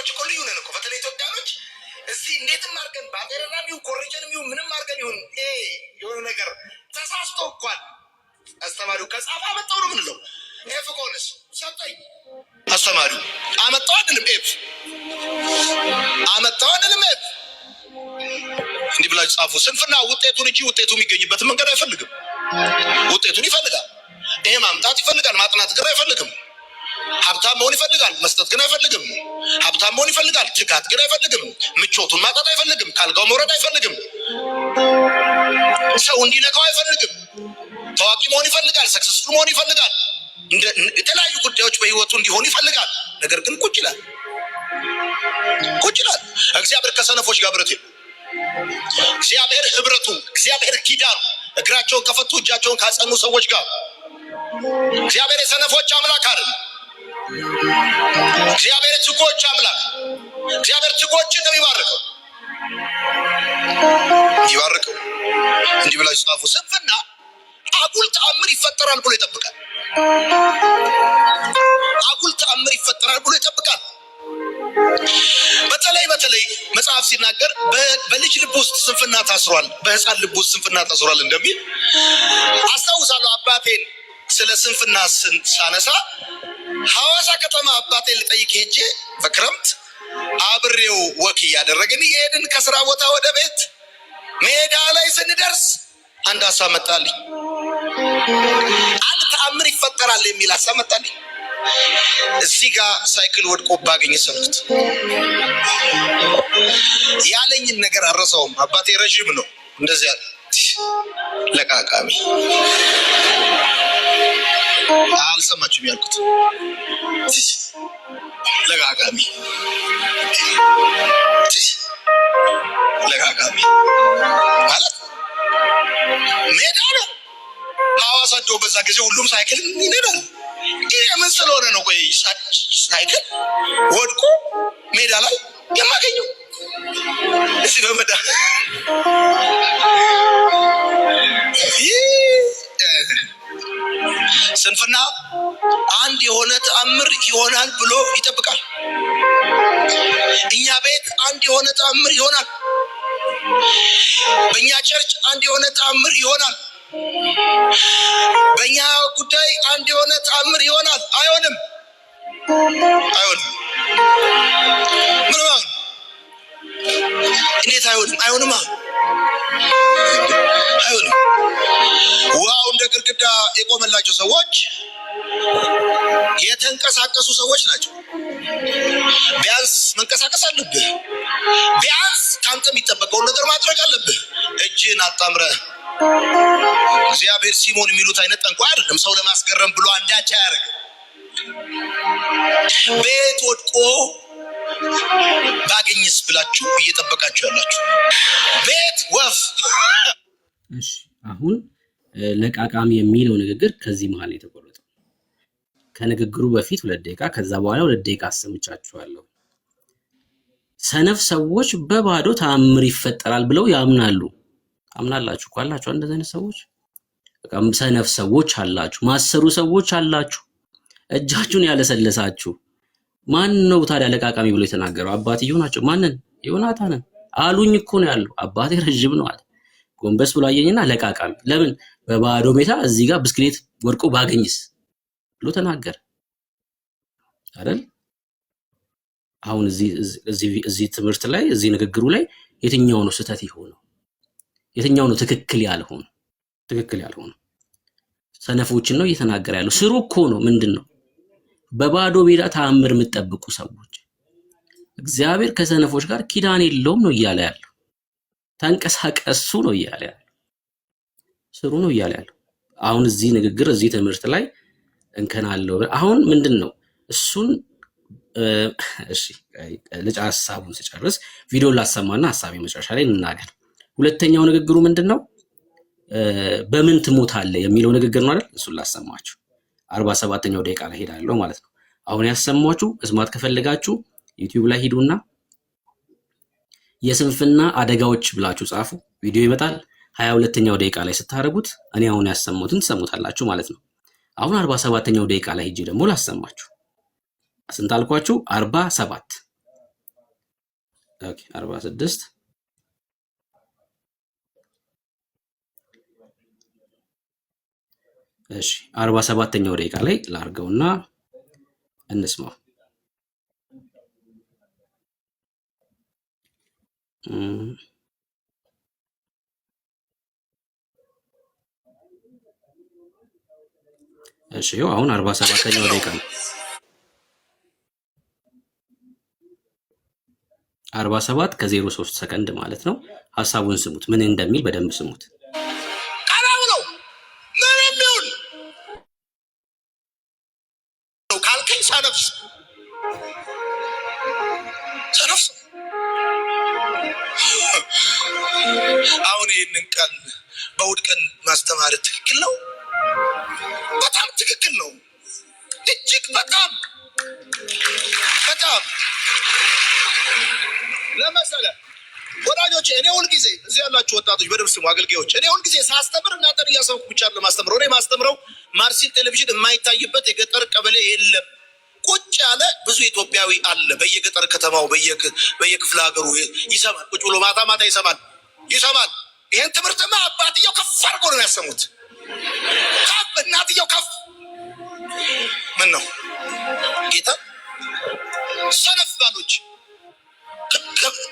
ሰዎች እኮ ልዩ ነን እኮ፣ በተለይ ኢትዮጵያኖች። እስቲ እንዴትም አድርገን ባጤረናም ይሁን ኮረጀንም ይሁን ምንም አድርገን ይሁን የሆነ ነገር ተሳስቶ እንኳን አስተማሪው ከጻፈ አመጣው ነው የምንለው። F ከሆነስ ሰጠኝ አስተማሪው፣ አመጣው አንልም። F አመጣው አንልም። F እንዲህ ብላችሁ ጻፉ። ስንፍና ውጤቱን እንጂ ውጤቱ የሚገኝበትን መንገድ አይፈልግም። ውጤቱን ይፈልጋል። ይሄ ማምጣት ይፈልጋል፣ ማጥናት ግን አይፈልግም። ሀብታም መሆን ይፈልጋል፣ መስጠት ግን አይፈልግም። ሀብታም መሆን ይፈልጋል፣ ትጋት ግን አይፈልግም። ምቾቱን ማጣት አይፈልግም። ካልጋው መውረድ አይፈልግም። ሰው እንዲነካው አይፈልግም። ታዋቂ መሆን ይፈልጋል፣ successful መሆን ይፈልጋል። የተለያዩ ጉዳዮች በህይወቱ እንዲሆኑ ይፈልጋል። ነገር ግን ቁጭ ይላል፣ ቁጭ ይላል። እግዚአብሔር ከሰነፎች ጋር ህብረት የለውም። እግዚአብሔር ህብረቱ፣ እግዚአብሔር ኪዳኑ እግራቸውን ከፈቱ እጃቸውን ካጸኑ ሰዎች ጋር። እግዚአብሔር የሰነፎች አምላክ አይደለም። እግዚአብሔር የትጉዎች አምላክ። እግዚአብሔር ትጉዎችን ነው የሚባርከው የሚባርከው። እንዲህ ብላችሁ ጻፉ። ስንፍና አጉል ተአምር ይፈጠራል ብሎ ይጠብቃል። አጉል ተአምር ይፈጠራል ብሎ ይጠብቃል። በተለይ በተለይ መጽሐፍ ሲናገር በልጅ ልብ ውስጥ ስንፍና ታስሯል፣ በሕፃን ልብ ውስጥ ስንፍና ታስሯል እንደሚል አስታውሳለሁ። አባቴን ስለ ስንፍና ሳነሳ ሐዋሳ ከተማ አባቴን ልጠይቅ ሄጄ በክረምት አብሬው walk እያደረግን እየሄድን ከስራ ቦታ ወደ ቤት ሜዳ ላይ ስንደርስ አንድ ሀሳብ መጣልኝ። አንድ ተአምር ይፈጠራል የሚል ሀሳብ መጣልኝ። እዚህ ጋር ሳይክል ወድቆ ባገኝ ሰልኩት ያለኝን ነገር አልረሳውም። አባቴ ረዥም ነው። እንደዚህ ያለ ለቃቃሚ አልሰማችሁም ያልኩት ለቃቃሚ ለቃቃሚ ማለት ሜዳ ነው። ሐዋሳ እንደው በዛ ጊዜ ሁሉም ሳይክል ይነዳል። ይሄ ምን ስለሆነ ነው? ቆይ ሳይክል ወድቆ ሜዳ ላይ የማገኘው እስቲ በመዳ ስንፍና አንድ የሆነ ተአምር ይሆናል ብሎ ይጠብቃል። እኛ ቤት አንድ የሆነ ተአምር ይሆናል። በእኛ church አንድ የሆነ ተአምር ይሆናል። በእኛ ጉዳይ አንድ የሆነ ተአምር ይሆናል። አይሆንም፣ አይሆንም፣ ምንም አይሆንም። እንዴት አይሆንም? አይሆንማ፣ አይሆንም። ውሃው እንደ ግድግዳ የቆመላቸው ሰዎች የተንቀሳቀሱ ሰዎች ናቸው። ቢያንስ መንቀሳቀስ አለብህ። ቢያንስ ከአንተ የሚጠበቀውን ነገር ማድረግ አለብህ። እጅህን አጣምረህ እግዚአብሔር ሲሞን የሚሉት አይነት ጠንቋይ አይደለም። ሰው ለማስገረም ብሎ አንዳች አያደርግም። ቤት ወድቆ ባገኝስ ብላችሁ እየጠበቃችሁ ያላችሁ ቤት ወፍ። እሺ፣ አሁን ለቃቃሚ የሚለው ንግግር ከዚህ መሀል የተቆረጠው። ከንግግሩ በፊት 2 ደቂቃ፣ ከዛ በኋላ 2 ደቂቃ አሰምቻችኋለሁ። ሰነፍ ሰዎች በባዶ ተአምር ይፈጠራል ብለው ያምናሉ። አምናላችሁ እኮ አላችሁ እንደዚህ አይነት ሰዎች። በቃ ሰነፍ ሰዎች አላችሁ፣ ማሰሩ ሰዎች አላችሁ፣ እጃችሁን ያለሰለሳችሁ። ማን ነው ታዲያ ለቃቃሚ ብሎ የተናገረው? አባትየው ናቸው። ማንን? ዮናታንን አሉኝ እኮ ነው ያለው። አባቴ ረዥም ነው አለ። ጎንበስ ብሎ አየኝና ለቃቃሚ። ለምን በባዶ ሜዳ እዚህ ጋር ብስክሌት ወድቆ ባገኝስ ብሎ ተናገረ አይደል? አሁን እዚህ ትምህርት ላይ፣ እዚህ ንግግሩ ላይ የትኛው ነው ስህተት የሆነው? የትኛው ነው ትክክል ያልሆነው? ትክክል ያልሆነው ሰነፎችን ነው እየተናገረ ያለው። ስሩ እኮ ነው። ምንድን ነው በባዶ ሜዳ ተአምር የምትጠብቁ ሰዎች? እግዚአብሔር ከሰነፎች ጋር ኪዳን የለውም ነው እያለ ያለው። ተንቀሳቀሱ ነው እያለ ያለው። ስሩ ነው እያለ ያለው። አሁን እዚህ ንግግር እዚህ ትምህርት ላይ እንከን አለው። አሁን ምንድን ነው እሱን እሺ ልጭ ሀሳቡን ስጨርስ ቪዲዮ ላሰማና ሀሳቤ መጨረሻ ላይ እንናገር። ሁለተኛው ንግግሩ ምንድን ነው? በምን ትሞታለህ የሚለው ንግግር ነው አይደል? እሱን ላሰማችሁ። 47ኛው ደቂቃ ላይ ሄዳለሁ ማለት ነው። አሁን ያሰማችሁ መስማት ከፈለጋችሁ ዩቲዩብ ላይ ሂዱና የስንፍና አደጋዎች ብላችሁ ጻፉ። ቪዲዮ ይመጣል። 22ኛው ደቂቃ ላይ ስታደርጉት እኔ አሁን ያሰማሁትን ትሰሙታላችሁ ማለት ነው። አሁን 47ኛው ደቂቃ ላይ ሄጄ ደግሞ ላሰማችሁ። ስንት አልኳችሁ? 47። Okay 46። እሺ 47ኛው ደቂቃ ላይ ላርገውና እንስማው። እሺ ይኸው አሁን 47ኛው ደቂቃ ነው። 47 ከ03 ሰከንድ ማለት ነው። ሀሳቡን ስሙት፣ ምን እንደሚል በደንብ ስሙት። ቀላው ነው ምንም ይሁን ነው ካልከኝ ሰነፍ ሰነፍ። አሁን ይህንን ቀን በእሑድ ቀን ማስተማር ትክክል ነው? በጣም ትክክል ነው። እጅግ በጣም በጣም ለመሰለ ወዳጆች፣ እኔ ሁልጊዜ እዚህ ያላችሁ ወጣቶች በደምብ ስሙ፣ አገልጋዮች። እኔ ሁልጊዜ ሳስተምር እናንተን እያሰብኩ ብቻ ለማስተምረው እኔ ማስተምረው ማርሲል ቴሌቪዥን የማይታይበት የገጠር ቀበሌ የለም። ቁጭ ያለ ብዙ ኢትዮጵያዊ አለ። በየገጠር ከተማው በየክፍለ ሀገሩ ይሰማል። ቁጭ ብሎ ማታ ማታ ይሰማል ይሰማል። ይህን ትምህርትማ አባትየው ከፍ አድርጎ ነው ያሰሙት። ከፍ እናትየው ከፍ ምን ነው ጌታ ሰነፍ ባሎች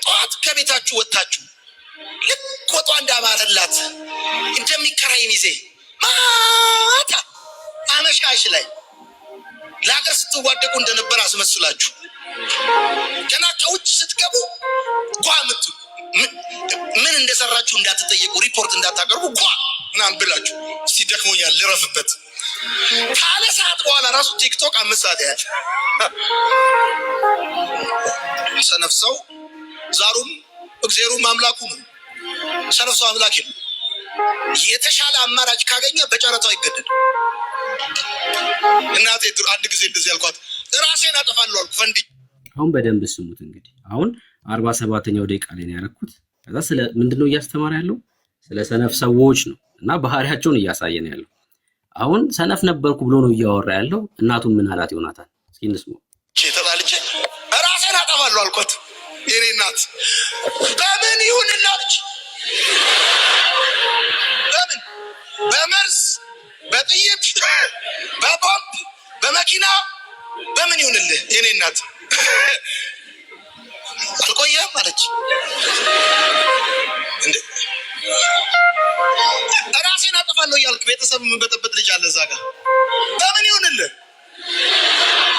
ጠዋት ከቤታችሁ ወጥታችሁ ልክ ወጧ እንዳማረላት እንደሚከራይ ሚዜ ማታ አመሻሽ ላይ ለሀገር ስትዋደቁ እንደነበር አስመስላችሁ ገና ከውጭ ስትገቡ ጓ ምትሉ ምን እንደሰራችሁ እንዳትጠየቁ ሪፖርት እንዳታቀርቡ ጓ ምናምን ብላችሁ እስቲ ደክሞኛል ልረፍበት ካለ ሰዓት በኋላ ራሱ ቲክቶክ 5 ሰዓት ያህል ሰነፍ ሰው ዛሩም እግዜሩም አምላኩ ነው። ሰነፍ ሰው አምላክ የለም። የተሻለ አማራጭ ካገኘ በጨረታው አይገደድም። እናቴ አንድ ጊዜ እንደዚህ ያልኳት ራሴን አጠፋለሁ አልኩ ፈንድቼ። አሁን በደንብ ስሙት። እንግዲህ አሁን 47ኛው ደቂቃ ላይ ነው ያደረኩት። ከዛ ስለ ምንድነው እያስተማረ ያለው? ስለ ሰነፍ ሰዎች ነው እና ባህሪያቸውን እያሳየ ነው ያለው። አሁን ሰነፍ ነበርኩ ብሎ ነው እያወራ ያለው። እናቱን ምን አላት ይሆናታል? እስኪ እንስማው። ተጣልቼ ራሴን አጠፋለሁ አልኳት። የኔ እናት በምን ይሁን እናት በምን በመርዝ በጥይት በቦምብ በመኪና በምን ይሁንልህ የኔ እናት አልቆየህም አለች። እንዴ ራሴን አጠፋለሁ እያልክ ቤተሰብ የምንበጠበጥ ልጅ አለ እዛ ጋር በምን ይሁንልህ?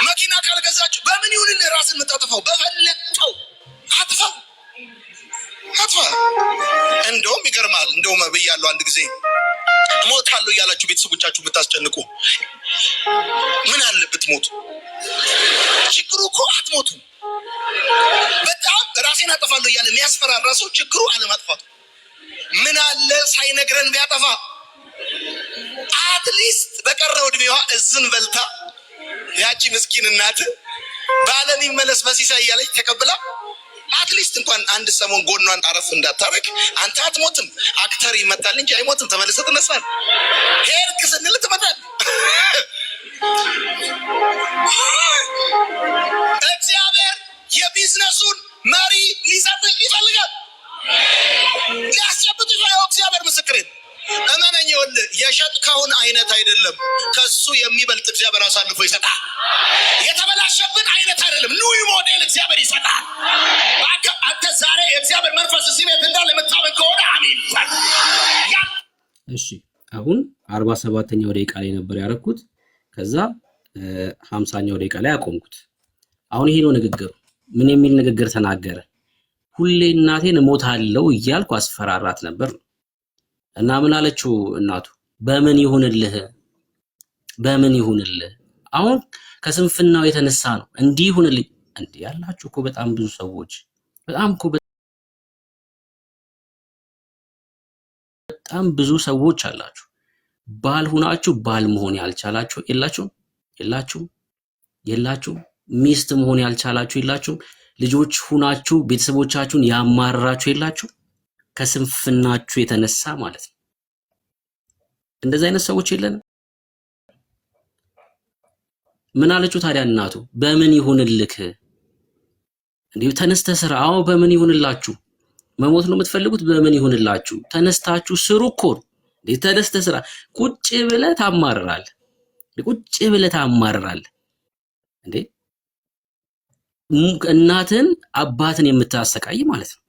መኪና ካልገዛችሁ በምን ይሁንልህ? ራስን የምታጠፋው በፈለግከው አጥፋው አጥፋ። እንደውም ይገርማል። እንደውም ብያለሁ አንድ ጊዜ እሞታለሁ እያላችሁ ቤተሰቦቻችሁ የምታስጨንቁ ምን አለበት ሞቱ? ችግሩ እኮ አትሞቱም። በጣም ራሴን አጠፋለሁ እያለ የሚያስፈራራ ሰው ችግሩ አለማጥፋቱ። ምን አለ ሳይነግረን ቢያጠፋ at least በቀረው እድሜዋ እዝን በልታ ያቺ ምስኪን እናት በዓለም ይመለስ በሲሳይ እያለች ተቀብላ at least እንኳን አንድ ሰሞን ጎኗን አረፍ እንዳታረግ። አንተ አትሞትም፣ actor ይመታል እንጂ አይሞትም። ተመልሰህ ትነሳለህ። ሄድክ ስንል ትመጣለህ። እግዚአብሔር የቢዝነሱን መሪ ሊሰጥህ ይፈልጋል፣ ሊያስጨብጥ ይፈልጋል። እግዚአብሔር ምስክሬን እመነኝ። ይኸውልህ የሸጥከውን አይነት አይደለም ከሱ የሚበልጥ እግዚአብሔር አሳልፎ ይሰጣል። የተበላሸብን አይነት አይደለም፣ new model እግዚአብሔር ይሰጣል። አንተ ዛሬ የእግዚአብሔር መንፈስ እዚህ ቤት እንዳለ የምታምን ከሆነ አሜን በል። እሺ አሁን 47ኛው ደቂቃ ላይ ነበር ያደረኩት። ከዛ 50ኛው ደቂቃ ላይ አቆምኩት። አሁን ይሄ ነው ንግግሩ። ምን የሚል ንግግር ተናገረ? ሁሌ እናቴን እሞታለሁ እያልኩ አስፈራራት ነበር እና ምን አለችው እናቱ? በምን ይሁንልህ፣ በምን ይሁንልህ? አሁን ከስንፍናው የተነሳ ነው እንዲህ ይሁንልኝ። እንዲህ ያላችሁ እኮ በጣም ብዙ ሰዎች በጣም እኮ በጣም ብዙ ሰዎች አላችሁ። ባል ሁናችሁ ባል መሆን ያልቻላችሁ የላችሁም? የላችሁም? የላችሁም? ሚስት መሆን ያልቻላችሁ የላችሁም? ልጆች ሁናችሁ ቤተሰቦቻችሁን ያማረራችሁ የላችሁ? ከስንፍናችሁ የተነሳ ማለት ነው። እንደዚህ አይነት ሰዎች የለንም። ምን አለችው ታዲያ እናቱ? በምን ይሁንልክ? እንዲሁ ተነስተህ ስራ። አዎ በምን ይሁንላችሁ? መሞት ነው የምትፈልጉት? በምን ይሁንላችሁ? ተነስታችሁ ስሩ እኮ ነው። እንዴ ተነስተህ ስራ። ቁጭ ብለህ ታማርራለህ። ቁጭ ብለህ ታማርራለህ። እንዴ እናትን አባትን የምታሰቃይ ማለት ነው።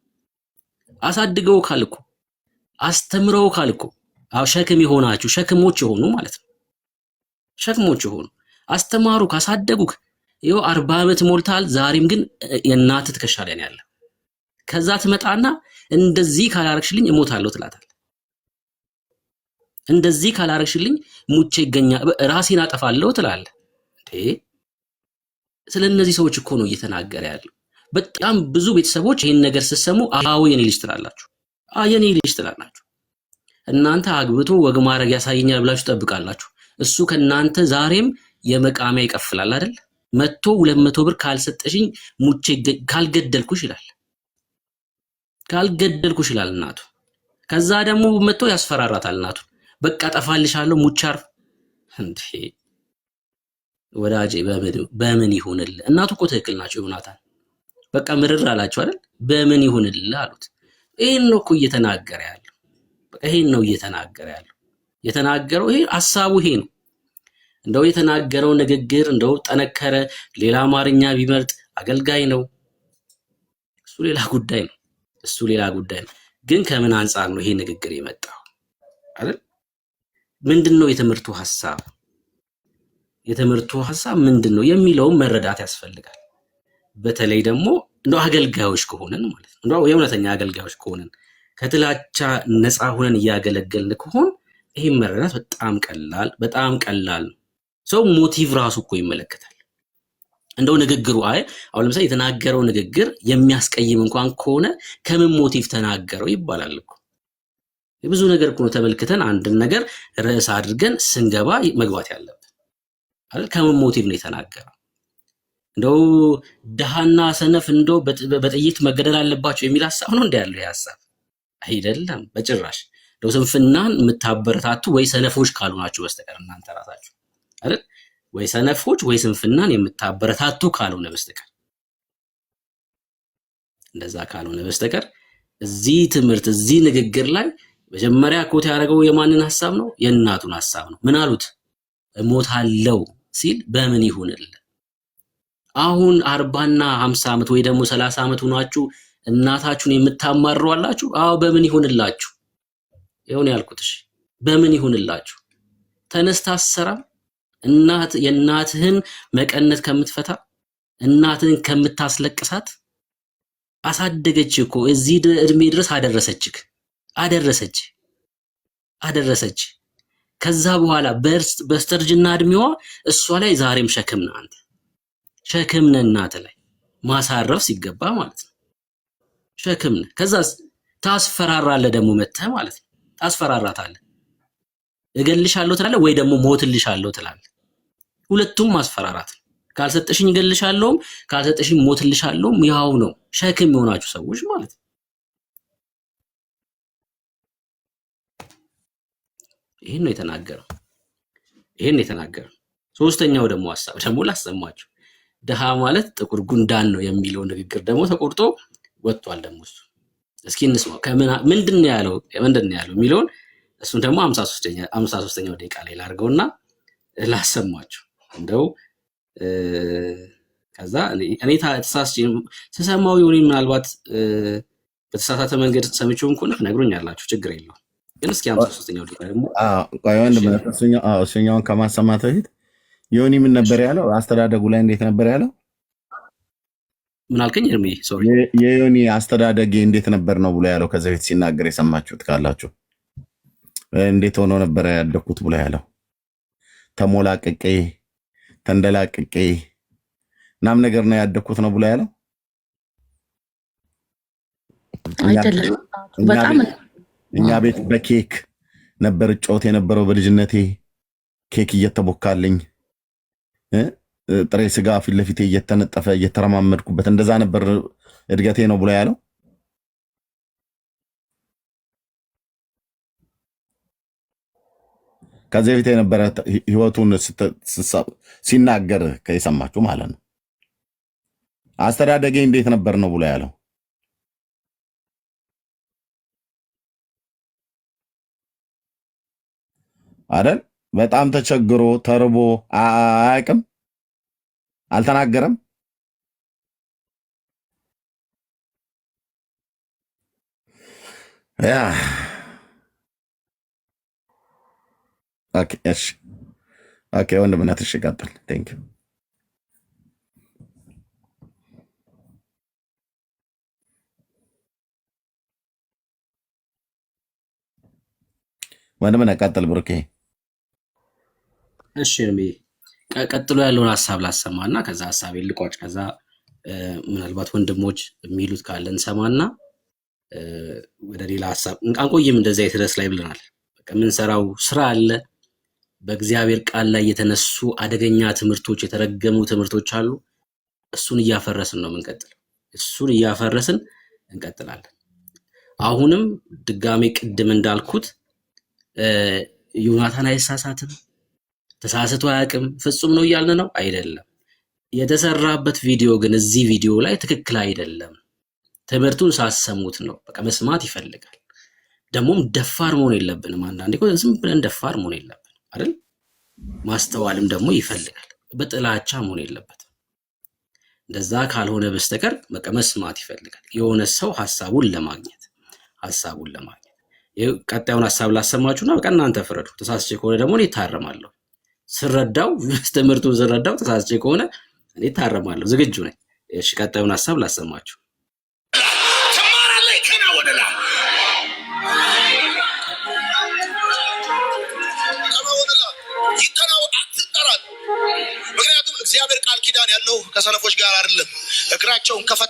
አሳድገው ካልኩ አስተምረው ካልኩ፣ አዎ ሸክም የሆናችሁ ሸክሞች የሆኑ ማለት ነው። ሸክሞች የሆኑ አስተማሩ ካሳደጉክ ይኸው 40 ዓመት ሞልታል። ዛሬም ግን የእናትህ ትከሻ ላይ ነው ያለ። ከዛ ትመጣና እንደዚህ ካላረግሽልኝ እሞታለሁ ትላታል። እንደዚህ ካላረግሽልኝ ሙቼ ይገኛ ራሴን አጠፋለሁ ትላለህ። እንዴ ስለ እነዚህ ሰዎች እኮ ነው እየተናገረ ያለው። በጣም ብዙ ቤተሰቦች ይህን ነገር ስትሰሙ አዎ የኔ ልጅ ትላላችሁ፣ አዎ የኔ ልጅ ትላላችሁ። እናንተ አግብቶ ወግ ማድረግ ያሳየኛል ብላችሁ ትጠብቃላችሁ። እሱ ከእናንተ ዛሬም የመቃሚያ ይቀፍላል አይደል? መጥቶ 200 ብር ካልሰጠሽኝ ሙቼ ካልገደልኩሽ ይላል፣ ካልገደልኩሽ ይላል እናቱ። ከዛ ደግሞ መጥቶ ያስፈራራታል እናቱን። በቃ ጠፋልሻለሁ ሙቻር። እንዴ ወዳጄ በምን ይሁንልህ? እናቱ እኮ ትክክል ናቸው። ዮናታን በቃ ምርር አላቸው አይደል? በምን ይሁንልህ አሉት። ይሄን ነው እኮ እየተናገረ ያለው። በቃ ይሄን ነው እየተናገረ ያለው። የተናገረው ይሄ ሀሳቡ ይሄ ነው። እንደው የተናገረው ንግግር እንደው ጠነከረ፣ ሌላ አማርኛ ቢመርጥ አገልጋይ ነው፣ እሱ ሌላ ጉዳይ ነው። እሱ ሌላ ጉዳይ ነው። ግን ከምን አንጻር ነው ይሄ ንግግር የመጣው አይደል? ምንድን ነው የትምህርቱ ሀሳብ? የትምህርቱ ሀሳብ ምንድን ነው የሚለውን መረዳት ያስፈልጋል። በተለይ ደግሞ እንደው አገልጋዮች ከሆነን ማለት ነው፣ እንደው የእውነተኛ አገልጋዮች ከሆነን፣ ከጥላቻ ነፃ ሆነን እያገለገልን ከሆን ይህን መረዳት በጣም ቀላል፣ በጣም ቀላል ነው። ሰው motive ራሱ እኮ ይመለከታል። እንደው ንግግሩ አይ አሁን ለምሳሌ የተናገረው ንግግር የሚያስቀይም እንኳን ከሆነ ከምን motive ተናገረው ይባላል እኮ። ብዙ ነገር እኮ ነው ተመልክተን አንድን ነገር ርዕስ አድርገን ስንገባ መግባት ያለብን አይደል? ከምን motive ነው የተናገረው? እንደው ድሃና ሰነፍ እንደው በጥይት መገደል አለባቸው የሚል ሀሳብ ነው እንደ ያለው? ይሄ ሀሳብ አይደለም በጭራሽ። እንደው ስንፍናን የምታበረታቱ ወይ ሰነፎች ካልሆናችሁ በስተቀር እናንተ ራሳችሁ አይደል፣ ወይ ሰነፎች ወይ ስንፍናን የምታበረታቱ ካልሆነ በስተቀር፣ እንደዛ ካልሆነ በስተቀር እዚህ ትምህርት እዚህ ንግግር ላይ መጀመሪያ quote ያደረገው የማንን ሀሳብ ነው? የእናቱን ሀሳብ ነው። ምን አሉት? እሞታለሁ ሲል በምን ይሁንልህ? አሁን 40ና 50 ዓመት ወይ ደግሞ 30 ዓመት ሆኗችሁ እናታችሁን የምታማርሩ አላችሁ? አዎ በምን ይሁንላችሁ? ይሁን ያልኩት እሺ፣ በምን ይሁንላችሁ? ተነስታ አትሰራም? እናት የእናትህን መቀነት ከምትፈታ፣ እናትህን ከምታስለቅሳት፣ አሳደገች እኮ፣ እዚህ እድሜ ድረስ አደረሰችክ፣ አደረሰች፣ አደረሰች። ከዛ በኋላ በስተርጅና እድሜዋ እሷ ላይ ዛሬም ሸክም ነህ አንተ፣ ሸክም ነህ እናትህ ላይ ማሳረፍ ሲገባ ማለት ነው። ሸክም ነህ። ከዛስ ታስፈራራለህ ደግሞ መተህ ማለት ነው። ታስፈራራታለህ። እገልሻለሁ ትላለህ ወይ ደግሞ ሞትልሻለሁ ትላለህ። ሁለቱም ማስፈራራት ነው። ካልሰጠሽኝ እገልሻለሁም ካልሰጠሽኝ ሞትልሻለሁም ያው ነው። ሸክም የሆናችሁ ሰዎች ማለት ነው። ይህን ነው የተናገረው። ይህን ነው የተናገረው። ሶስተኛው ደግሞ ሀሳብ ደግሞ ላሰማችሁ። ድሃ ማለት ጥቁር ጉንዳን ነው የሚለው ንግግር ደግሞ ተቆርጦ ወጥቷል። ደግሞ እሱ እስኪ እንስማው። ምንድን ነው ያለው፣ ምንድን ነው ያለው የሚለውን እሱን ደግሞ 53ኛው ደቂቃ ላይ ላድርገውና ላሰማችሁ። እንደው ከዛ እኔ ተሳስቼ ስሰማው የሆነ ምናልባት በተሳሳተ መንገድ ሰምቼውም ከሆነ ትነግሩኛላችሁ፣ ችግር የለውም። ግን እስኪ 53ኛው ደቂቃ ደግሞ ቆይ ወንድም፣ እሱኛውን ከማሰማት በፊት ዮኒ ምን ነበር ያለው? አስተዳደጉ ላይ እንዴት ነበር ያለው? ምን አልከኝ ኤርሚ? Sorry። የዮኒ አስተዳደጌ እንዴት ነበር ነው ብሎ ያለው? ከዚህ በፊት ሲናገር የሰማችሁት ካላችሁ እንዴት ሆኖ ነበረ ያደግኩት ብሎ ያለው? ተሞላቅቄ ተንደላቅቄ ምናምን ነገር ነው ያደግኩት ነው ብሎ ያለው። አይደለም በጣም እኛ ቤት በኬክ ነበር ጮት የነበረው በልጅነቴ፣ ኬክ እየተቦካልኝ፣ ጥሬ ስጋ ፊት ለፊቴ እየተነጠፈ እየተረማመድኩበት እንደዛ ነበር እድገቴ ነው ብሎ ያለው። ከዚህ በፊት የነበረ ህይወቱን ሲናገር ከየሰማችሁ ማለት ነው። አስተዳደጌ እንዴት ነበር ነው ብሎ ያለው? አይደል? በጣም ተቸግሮ ተርቦ አያውቅም፣ አልተናገረም። Yeah, okay፣ እሺ፣ okay፣ ወንድምነት፣ እሺ፣ ቀጥል። Thank you ወንድምነት፣ ቀጥል ብሩኬ። እሺ እርሜ፣ ቀጥሎ ያለውን ሀሳብ ላሰማና ከዛ ሀሳቤን ልቋጭ። ከዛ ምናልባት ወንድሞች የሚሉት ካለ እንሰማና ወደ ሌላ ሀሳብ አንቆይም። እንደዚያ የትረስ ላይ ብለናል። በቃ የምንሰራው ስራ አለ። በእግዚአብሔር ቃል ላይ የተነሱ አደገኛ ትምህርቶች፣ የተረገሙ ትምህርቶች አሉ። እሱን እያፈረስን ነው የምንቀጥለው። እሱን እያፈረስን እንቀጥላለን። አሁንም ድጋሜ ቅድም እንዳልኩት ዮናታን አይሳሳትም፣ ተሳስቶ አያውቅም፣ ፍጹም ነው እያልን ነው አይደለም። የተሰራበት ቪዲዮ ግን እዚህ ቪዲዮ ላይ ትክክል አይደለም። ትምህርቱን ሳሰሙት ነው። በቃ መስማት ይፈልጋል። ደግሞም ደፋር መሆን የለብንም። አንዳንዴ እኮ ዝም ብለን ደፋር መሆን የለብንም አይደል? ማስተዋልም ደግሞ ይፈልጋል። በጥላቻ መሆን የለበትም። እንደዛ ካልሆነ በስተቀር በቃ መስማት ይፈልጋል የሆነ ሰው ሀሳቡን ለማግኘት። ይኸው ቀጣዩን ሀሳብ ላሰማችሁና በቃ እናንተ ፍረዱ። ተሳስቼ ከሆነ ደግሞ እኔ እታረማለሁ። ስረዳው፣ ትምህርቱን ስረዳው ተሳስቼ ከሆነ እኔ እታረማለሁ፣ ዝግጁ ነኝ። እሺ፣ ቀጣዩን ሀሳብ ላሰማችሁ። ትማራለህ፣ ይከናወንልሃል። ይከናወንልሃል። ይከናወን፣ አትጠራጠር። ምክንያቱም እግዚአብሔር ቃል ኪዳን ያለው ከሰነፎች ጋር አይደለም። እግራቸውን ከፈታ